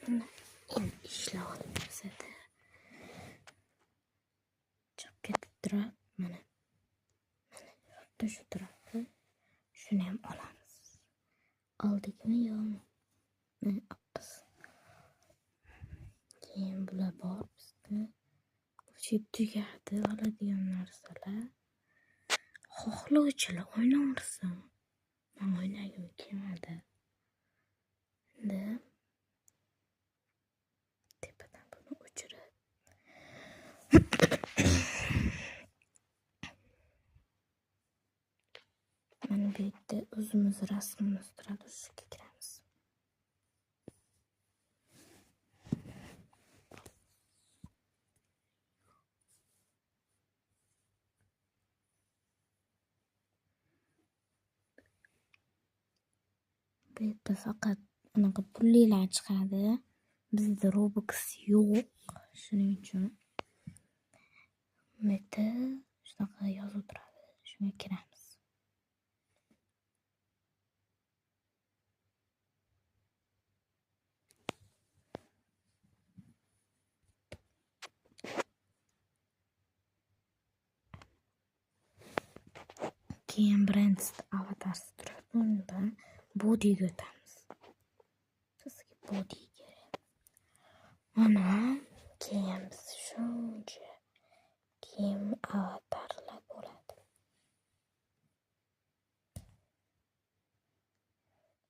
Endi ishlayapti bizada. Chiqib ketib turadi. Mana. Mana xuddi shu turadi. Shuni ham olamiz. Oldikmi yo'qmi? Mana olamiz. Keyin bular bor bizda. O'sha tugadi oladigan narsalar. Xohlovchilar o'ynaversin. Men o'ynagim kelmadi. Endi tepadan buni o'chirib mana bu yerda o'zimiz rasmimiz turadi, o'shaga kiramiz. Bu yerda faqat anaqa pullilar chiqadi. Bizda Robux yo'q, shuning uchun bu yerda shunaqa yozuv turadi. Shunga kiramiz. Keyin brend avatarsi turadi. Undan bodyga o'tamiz. Bizga body kerak. Mana keyin biz shuncha kiyim avatarlar bo'ladi.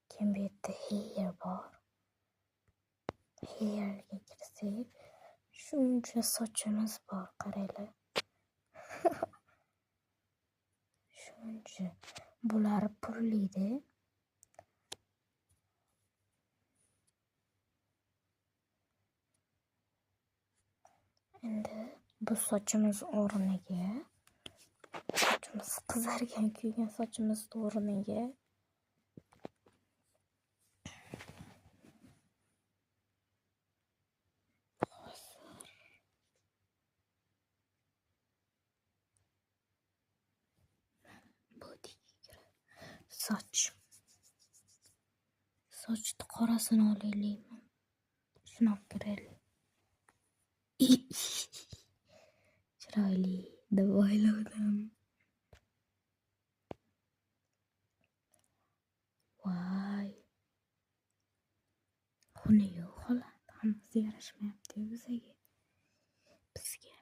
Keyin bu yerda hair bor. Hairga kirsak, shuncha sochimiz bor, qaranglar. Shuncha. Bular pulliydi. Endi bu sochimiz o'rniga, sochimiz qizargan kuygan sochimiz o'rniga hozir bodyga kirib soch. Sochni qorasini olaylikmi? Shuni olib kiraylik. Chiroyli deb o'yladim. Voy. Xuni yo'q holat. Hammasi yarashmayapti bizga. Bizga.